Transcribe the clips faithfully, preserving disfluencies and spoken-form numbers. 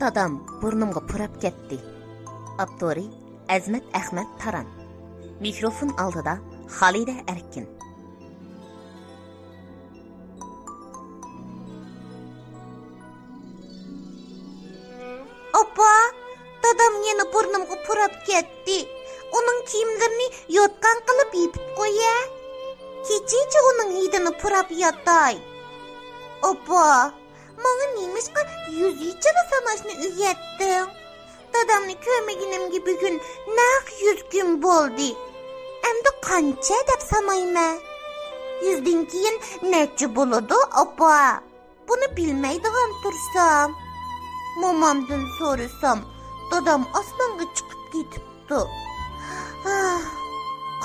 دادام بۇرنۇمغا پۇراپ كەتتى. ئاپتورى: ئەزمەت ئەخمەت تاران. مىكروفون ئالدىدا: خالىدە ئەركىن. ئاپا، دادام يەنە بۇرنۇمغا پۇراپ كەتتى. ئۇنىڭ كىيىملىرىنى يوتقان قىلىپ يېپىپ قويە. كېچىچە ئۇنىڭ ھىدىنى پۇراپ ياتاي. ئاپا، ماڭا نېمىشقا يۈز يىچىلا ساناشنى ئۆگەتتىڭ؟ دادامنى كۆرمىگىنىمگە بۈگۈن نەق يۈز كۈن بولدى. ئەمدى قانچە دەپ سانايمەن؟ يۈزدىن كېيىن نەچچە بولىدۇ، ئاپا؟ بۇنى بىلمەيدىغان تۇرسام. مومامدىن سورىسام، دادام ئاسمانغا چىقىپ كېتىپتۇ. ئاھ،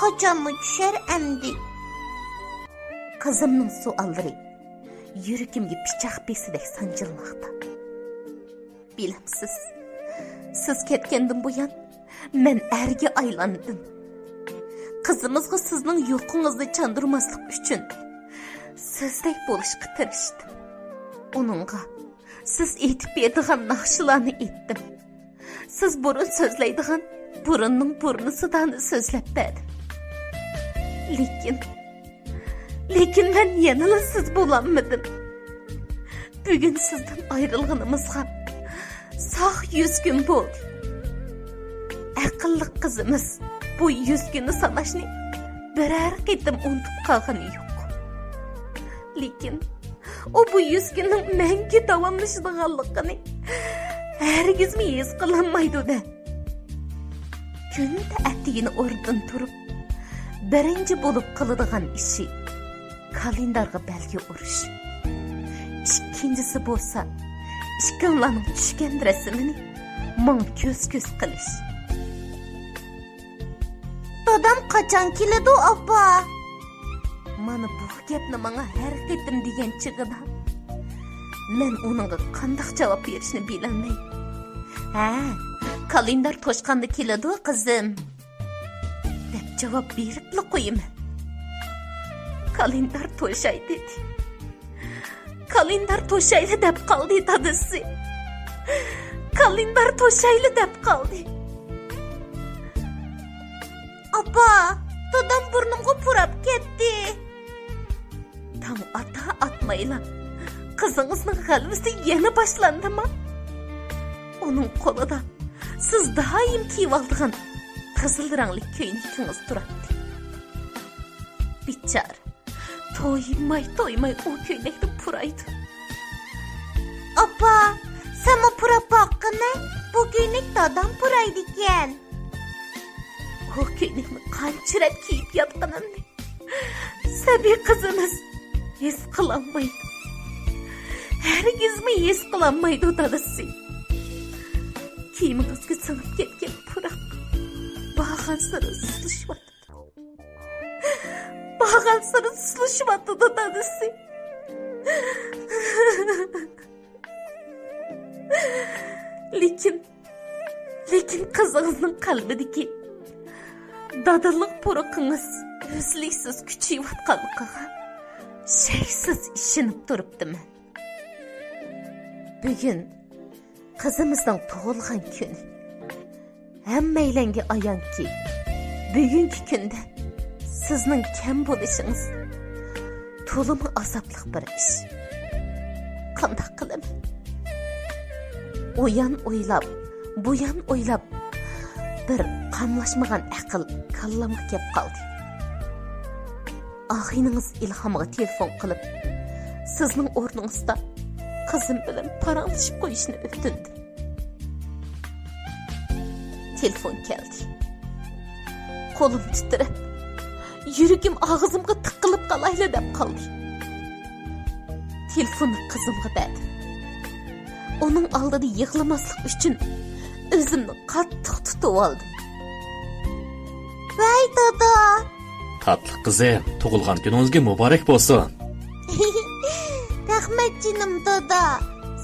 قاچانمۇ چۈشەر ئەمدى؟ قىزىمنىڭ سوئاللىرى يۈرىكىمگە پىچاق بېسىدەك سانجىلماقتا. بىلەمسىز، سىز كەتكەندىن بۇيان مەن ئەرگە ئايلاندىم. قىزىمىزغا سىزنىڭ يوقىڭىزنى چاندۇرماسلىق ئۈچۈن سىزدەك بولۇشقا تىرىشتىم. ئۇنىڭغا سىز ئېيتىپ بېرىدىغان ناخشىلارنى ئېيتتىم. سىز بۇرۇن سۆزلەيدىغان بۇرۇننىڭ بۇرنىسىدانى سۆزلەپ بەردىم. لېكىن، لېكىن مەن يەنىلا سىز بولالمىدىم. بۈگۈن سىزدىن ئايرىلغىنىمىزغا ساق يۈز كۈن بولدى. ئەقىللىق قىزىمىز بۇ يۈز كۈننى ساناشنى بىرەر قېتىم ئۇنتۇپ قالغىنى يوق. لېكىن ئۇ بۇ يۈز كۈننىڭ مەڭگۈ داۋاملىشىدىغانلىقىنى ھەرگىزمۇ ھېس قىلالمايدۇ-دە. كۈندە ئەتىگىنى ئورنىدىن تۇرۇپ، بىرىنچى بولۇپ قىلىدىغان ئىشى كالېندارغا بەلگە ئۇرۇش. ئىككىنچىسى بولسا، ئىككىڭلارنىڭ چۈشكەن رەسىمىنى ماڭا كۆز-كۆز قىلىش. دادام قاچان كېلىدۇ، ئاپا؟ مانا بۇ گەپنى ماڭا ھەر قېتىم دېگەن چېغىدا، مەن ئۇنىڭغا قانداق جاۋاب بېرىشنى بىلەلمەي، «ھە، كالېندار توشقاندا كېلىدۇ، قىزىم» دەپ جاۋاب بېرىپلا قويىمەن. «كالېندار توشاي» دېدى. «كالېندار توشايلى» دەپ قالدى دادىسى. «كالېندار توشايلى» دەپ قالدى. ئاپا، دادام بۇرنۇمغا پۇراپ كەتتى. تاڭ ئاتا ئاتمايلا، قىزىڭىزنىڭ غەلۋىسى يەنە باشلاندىما؟ ئۇنىڭ قولىدا سىز دائىم كىيىۋالىدىغان قىزىل رەڭلىك كۆينىكىڭىز تۇراتتى. بىچارە، تويماي، تويماي ئۇ كۆينەكنى پۇرايدۇ. ئاپا، سەنمۇ پۇراپ باققىنە، بۇ كۆينەك دادام پۇرايدىكەن. ئۇ كۆينەكنى قانچە رەت كىيىپ ياتقىنىمنى سەبىي قىزىمىز ھېس قىلالمايدۇ. ھەرگىزمۇ ھېس قىلالمايدۇ دادىسى. كىيىمىڭىزگە سىڭىپ كەتكەن پۇراق بارغانسېرى سۇسلىشىۋاتىدۇ. بارغانسېرى سۇسلىشىۋاتىدۇ دادىسى. لېكىن، لېكىن قىزىڭىزنىڭ قەلبىدىكى دادىلىق پۇرىقىڭىز ئۈزلۈكسىز كۈچىيىۋاتقانلىقىغا شەكسىز ئىشىنىپ تۇرۇپتىمەن. بۈگۈن قىزىمىزنىڭ تۇغۇلغان كۈنى. ھەممەيلەنگە ئايانكى، بۈگۈنكى كۈندە سىزنىڭ كەم بولۇشىڭىز تولىمۇ ئازابلىق بىر ئىش. قانداق قىلىمەن؟ ئۇيان ئويلاپ، بۇيان ئويلاپ، بىر قاملاشمىغان ئەقىل كاللامغا كەپ قالدى. ئاغىنىڭىز ئىلھامغا تېلېفون قىلىپ، سىزنىڭ ئورنىڭىزدا قىزىم بىلەن پاراڭلىشىپ قويۇشنى ئۆتۈندى. تېلېفون كەلدى. قولۇم تىترەپ، يۈرىكىم ئاغزىمغا تىقىلىپ قالايلا دەپ قالدى. تېلېفوننى قىزىمغا بەردىم. ئۇنىڭ ئالدىدا يىغلىماسلىق ئۈچۈن ئۆزۈمنى قاتتىق تۇتۇۋالدىم. ۋەي دادا! تاتلىق قىزىم، تۇغۇلغان كۈنىڭىزگە مۇبارەك بولسۇن! رەھمەت جېنىم دادا،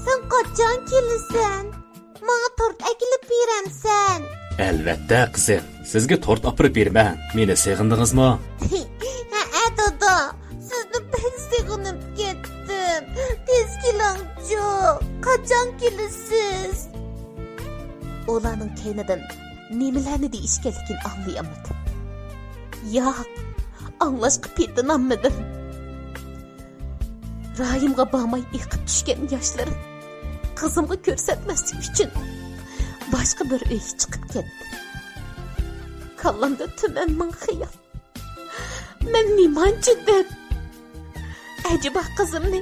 سەن قاچان كېلىسەن؟ ماڭا تورت ئەكېلىپ بېرەمسەن؟ ئەلۋەتتە قىزىم، سىزگە تورت ئاپىرىپ بېرىمەن. مېنى سېغىندىڭىزمۇ؟ ھەئە دادا، سىزنى بەك سېغىنىپ كەتتىم. تېز كېلىڭچۇ، قاچان كېلىسىز؟ ئۇلارنىڭ كەينىدىن نېمىلەرنى دېيىشكەنلىكىنى ئاڭلىيالمىدىم. ياق، ئاڭلاشقا پېتىنالمىدىم. رايىمغا بارماي ئېقىپ چۈشكەن ياشلىرىم قىزىمغا كۆرسەتمەسلىك ئۈچۈن باشقا بىر ئۆيگە چىقىپ كەتتى. كاللامدا تۈمەن مىڭ خىيال. مەن نېمانچە دەپ؟ ئەجەبا قىزىمنى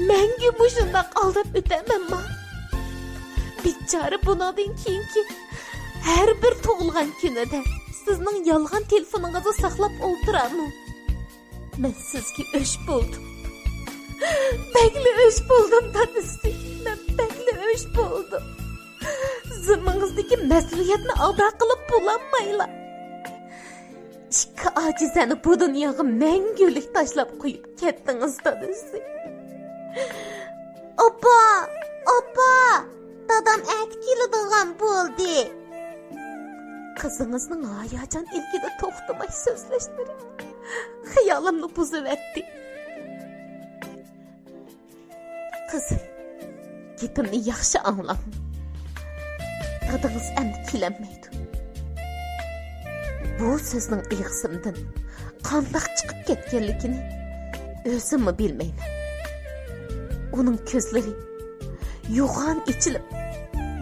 مەڭگۈ مۇشۇنداق ئالداپ ئۆتەمەنما؟ بىچارە بۇنىڭدىن كېيىنكى ھەر بىر تۇغۇلغان كۈنىدە سىزنىڭ يالغان تېلېفونىڭىزنى ساقلاپ ئولتۇرامۇ؟ مەن سىزگە ئۆچ بولدۇم. بەكلا ئۆچ بولدۇم، دادىسى. مەن بەكلا ئۆچ بولدۇم. زىممىڭىزدىكى مەسئۇلىيەتنى ئادا قىلىپ بولالمايلا، ئىككى ئاجىزەنى بۇ دۇنياغا مەڭگۈلۈك تاشلاپ قويۇپ كەتتىڭىز، دادىسى. ئاپا، ئاپا، دادام ئەتە كېلىدىغان بولدى. قىزىڭىزنىڭ ھاياجان ئىلكىدە توختىماي سۆزلەشلىرى خىيالىمنى بۇزۇۋەتتى. قىزىم، گېپىمنى ياخشى ئاڭلاڭ. دادىڭىز ئەمدى كېلەلمەيدۇ. بۇ سۆزنىڭ ئېغىزىمدىن قانداق چىقىپ كەتكەنلىكىنى ئۆزۈممۇ بىلمەيمەن. ئۇنىڭ كۆزلىرى يوغان ئېچىلىپ،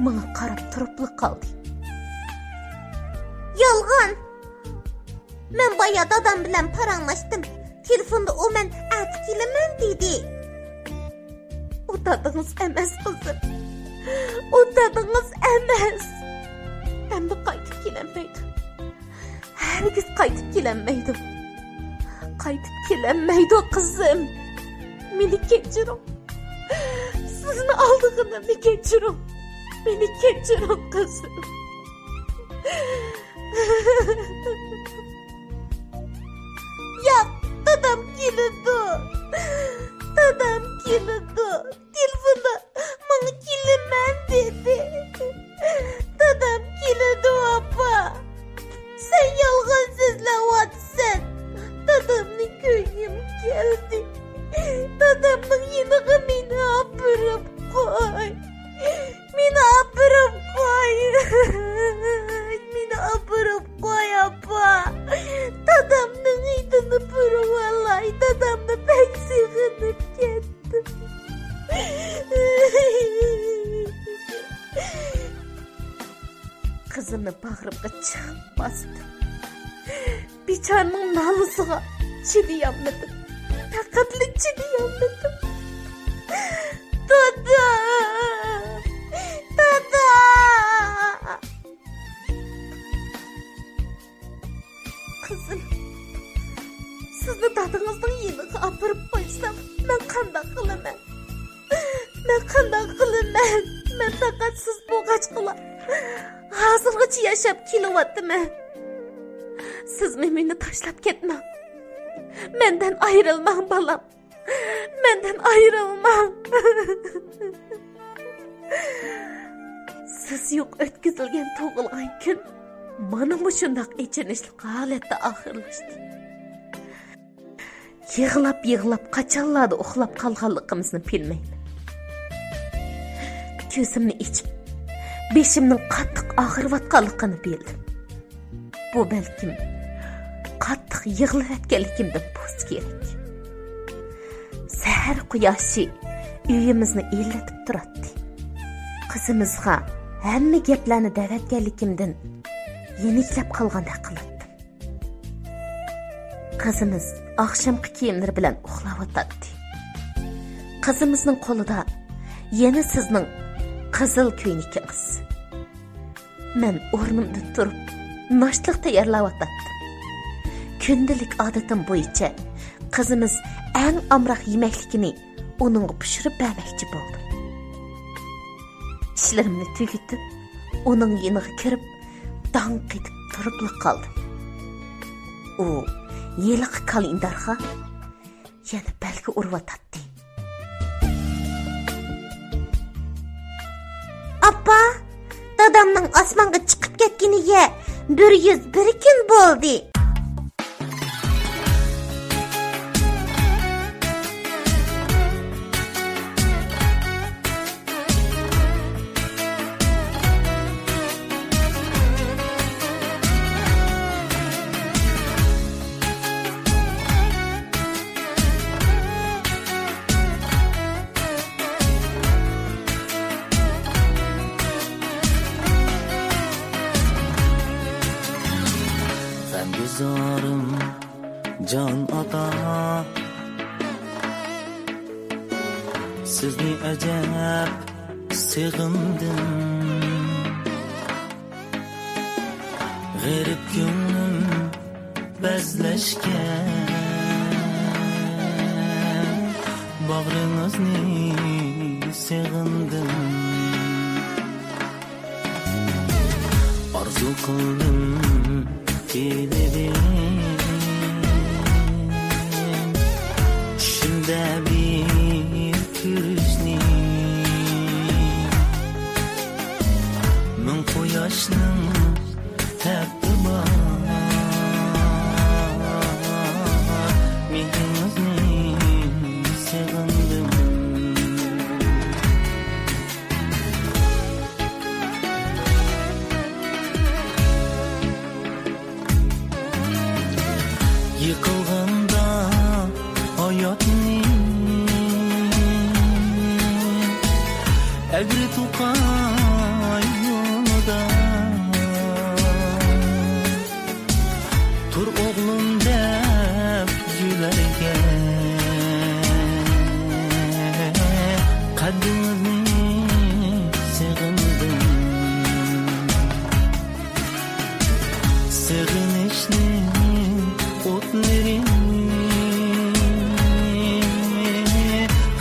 ماڭا قاراپ تۇرۇپلا قالدى. يالغان! مەن بايا دادام بىلەن پاراڭلاشتىم. تېلېفوندا ئۇ مەن ئەتە كېلىمەن دېدى. ئۇ دادىڭىز ئەمەس، قىزىم. ئۇ دادىڭىز ئەمەس. ئەمدى قايتىپ كېلەلمەيدۇ. ھەرگىز قايتىپ كېلەلمەيدۇ. قايتىپ كېلەلمەيدۇ، قىزىم. مېنى كەچۈرۈڭ. سىزنى ئالدىغىنىمنى كەچۈرۈڭ. مېنى كەچۈرۈڭ، قىزىم. ياق، دادام كېلىدۇ. دادام كېلىدۇ. تېلېفوندا ماڭا كېلىمەن دېدى. دادام كېلىدۇ، ئاپا. سەن يالغان سۆزلەۋاتىسەن. دادامنى كۆرگۈم كەلدى. دادامنىڭ يېنىغا مېنى ئاپىرىپ قوي. مېنى ئاپىرىپ قوي. مېنى ئاپىرىپ قوي، ئاپا. دادامنىڭ ھىدىنى پۇرىۋالاي. دادامنى بەك سېغىنىپ كەتتىم. قىزىمنى باغرىمغا چىقىپ باستىم. بىچارىنىڭ نالىسىغا چىدىيالمىدىم. پەقەتلا چىدىيالمىدىم. دادا! دادا! قىزىم، سىزنى دادىڭىزنىڭ يېنىغا ئاپىرىپ قويسام، مەن قانداق قىلىمەن؟ مەن قانداق قىلىمەن؟ مەن پەقەت سىز بولغاچقىلا ھازىرغىچە ياشاپ كېلىۋاتىمەن. سىزمۇ مېنى تاشلاپ كەتمەڭ. مەندىن ئايرىلماڭ، بالام. مەندىن ئايرىلماڭ. سىز يوق ئۆتكۈزۈلگەن تۇغۇلغان كۈن مانا مۇشۇنداق ئېچىنىشلىق ھالەتتە ئاخىرلاشتى. يىغلاپ-يىغلاپ قاچانلاردا ئۇخلاپ قالغانلىقىمىزنى بىلمەيمەن. كۆزۈمنى ئېچىپ، بېشىمنىڭ قاتتىق ئاغرىۋاتقانلىقىنى بىلدىم. بۇ بەلكىم قاتتىق يىغلىۋەتكەنلىكىمدىن بولسا كېرەك. سەھەر قۇياشى ئۆيىمىزنى ئىللىتىپ تۇراتتى. قىزىمىزغا ھەممە گەپلەرنى دەۋەتكەنلىكىمدىن يېنىكلەپ قالغاندەك قىلاتتىم. قىزىمىز ئاخشامقى كىيىملىرى بىلەن ئۇخلاۋاتاتتى. قىزىمىزنىڭ قولىدا يەنە سىزنىڭ قىزىل كۆينىكىڭىز. مەن ئورنۇمدىن تۇرۇپ، ناشتىلىق تەييارلاۋاتاتتىم. كۈندىلىك ئادىتىم بويىچە قىزىمىز ئەڭ ئامراق يېمەكلىكىنى ئۇنىڭغا پىشۇرۇپ بەرمەكچى بولدۇم. ئىشلىرىمنى تۈگىتىپ، ئۇنىڭ يېنىغا كىرىپ، داڭ قېتىپ تۇرۇپلا قالدىم. ئۇ ھېلىقى كالېندارغا يەنە بەلگە ئۇرۇۋاتاتتى. ئاپا، دادامنىڭ ئاسمانغا چىقىپ كەتكىنىگە بىر يۈز بىر كۈن بولدى. زارىم جان ئاتا، سىزنى ئەجەب سېغىندىم. غېرىب كۆڭلۈم بەزلەشكەن، باغرىڭىزنى سېغىندىم. ئارزۇ قىلدىم، تىلىدىم، چۈشۈمدە بىر كۆرۈشنى. مىڭ قۇياشنىڭ تەپتى بار، مېھرىڭىزنى سېغىندىم. يىقىلغاندا ھاياتنى ئەگرى توقاي يولىدا، تۇر ئوغلۇم دەپ يۈرەرگە قەددىڭىزنى سېغىندىم. سېغىنىشنىڭ ئوتلىرى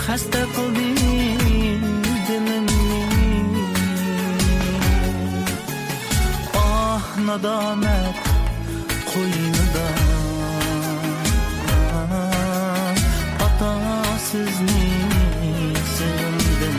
خەستە قىلدى دىلىمنى. ئاھ، نادامەت قوينىدا ئاتا سىزنى سېغىندىم.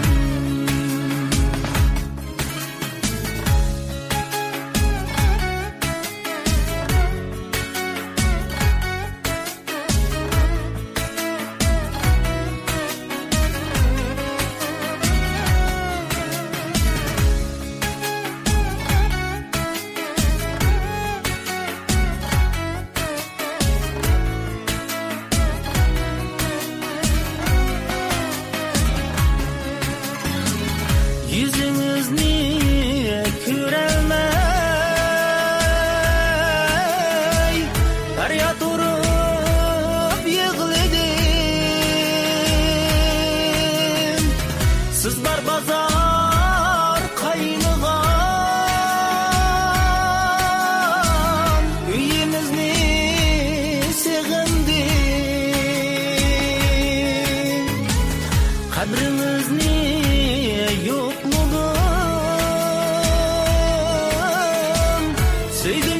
يۈزىڭىزنى كۆرەلمەي پەرياد ئۇرۇپ يىغلىدىم. سىز بار بازار قاينىغان ئۆيىمىزنى سېغىندىم. قەبرىڭىزنى يوقلىدىم. سۆيدۈم